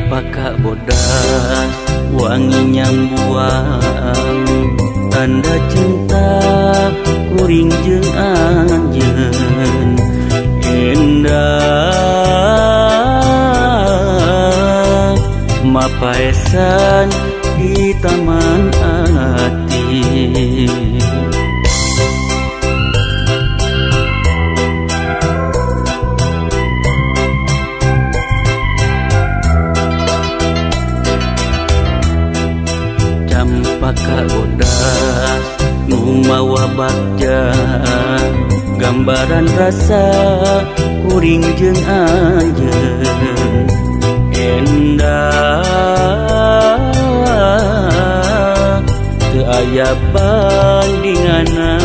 Campaka bodas wangi nyambuang tanda cinta kuring jeung anjeun endah mapaesan di taman hati. Campaka bodas nu mawa bagja gambaran rasa kuring jeung anjeun endah teu aya bandinganana.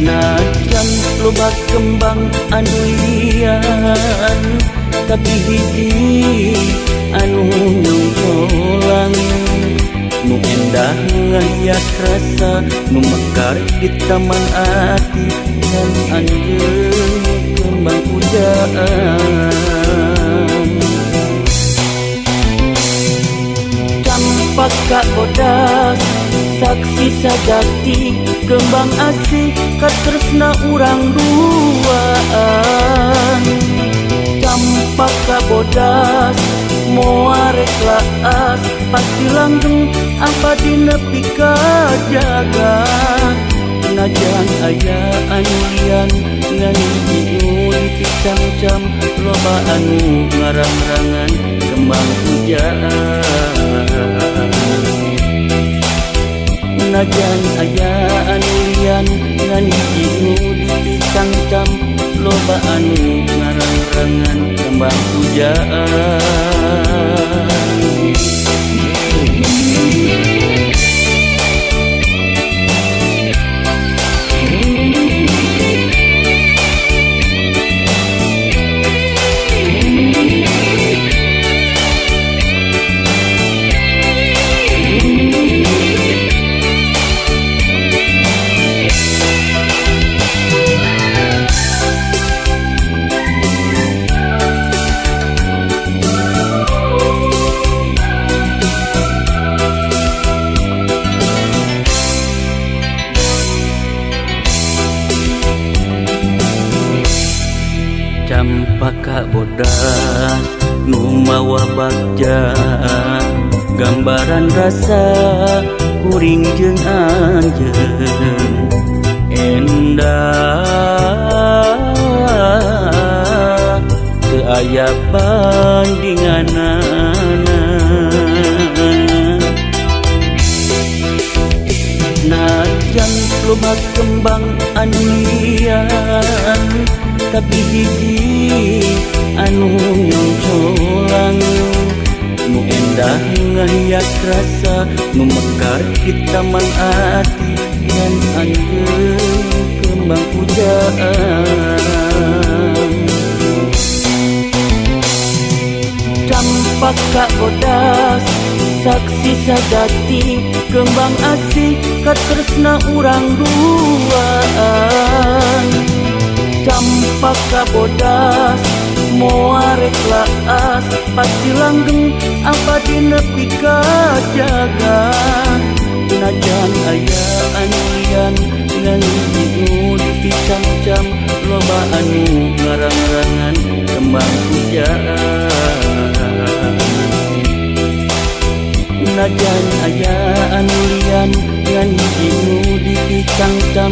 Najan loba kembang anu lian tapi hiji anu nyongcolang nu endah ngahias rasa nu mekar di taman ati dan anjeun kembang pujaan. Campaka bodas saksi sajati kembang asih katresna urang duaan. Campaka bodas moal rek laas pasti langgeng abadi nepi ka jaga. Najan aya anu lian ngan hiji nu dipicangcam loba anu ngarang-rangan kembang pujaan. Najan aya anu lian ngan hiji nu dipicangcam loba anu ngarang-rangan kembang pujaan. Campaka bodas nu mawa bagja gambaran rasa kuring jeung anjeun endah teu aya bandinganana. Najan loba kembang anu lian tapi hiji anu nyongcolang nu endah ngahias rasa nu mekar di taman ati dan anjeun kembang pujaan. Campaka bodas saksi sajati kembang asih katresna urang duaan. Campaka bodas moal rek laas pasti langgeng abadi nepi ka jaga. Najan aya anu lian ngan hiji nu dipicangcam loba anu ngarang-rangan kembang pujaan. Najan aya anu lian ngan hiji nu dipicangcam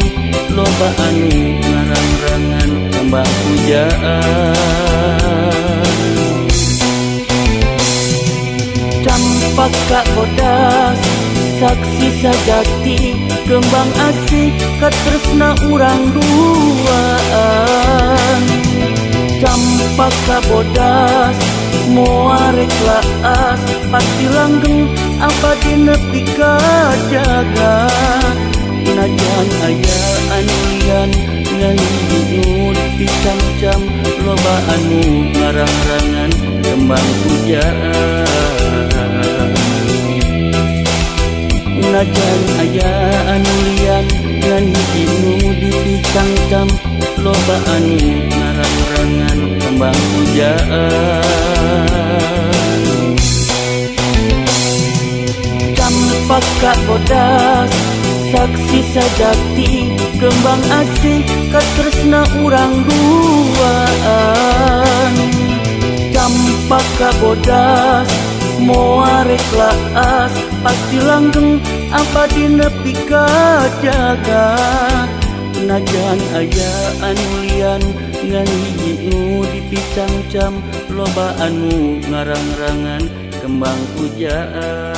loba anu ngarang-rangan kembang pujaan. Campaka bodas saksi sajati kembang asih katresna urang duaan. Campaka bodas moal rek laas pasti langgeng abadi nepi ka jaga. Najan aya anu lian ngan hiji nu dipicangcam loba anu ngarang-rangan kembang pujaan. Najan aya anu lian ngan hiji nu dipicangcam, loba anu ngarang-rangan kembang pujaan. Campaka bodas saksi sajati, kembang asih katresna urang duaan. Campaka bodas moal rek laas, pasti langgeng abadi nepi ka jagat. Najan aya anu lian ngan hiji nu dipicangcam, loba anu ngarang-rangan kembang pujaan.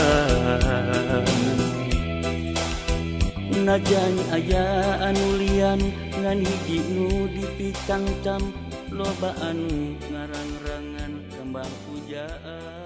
Najan aya anu lian ngan hiji nu dipicangcam, loba anu ngarang-rangan kembang pujaan.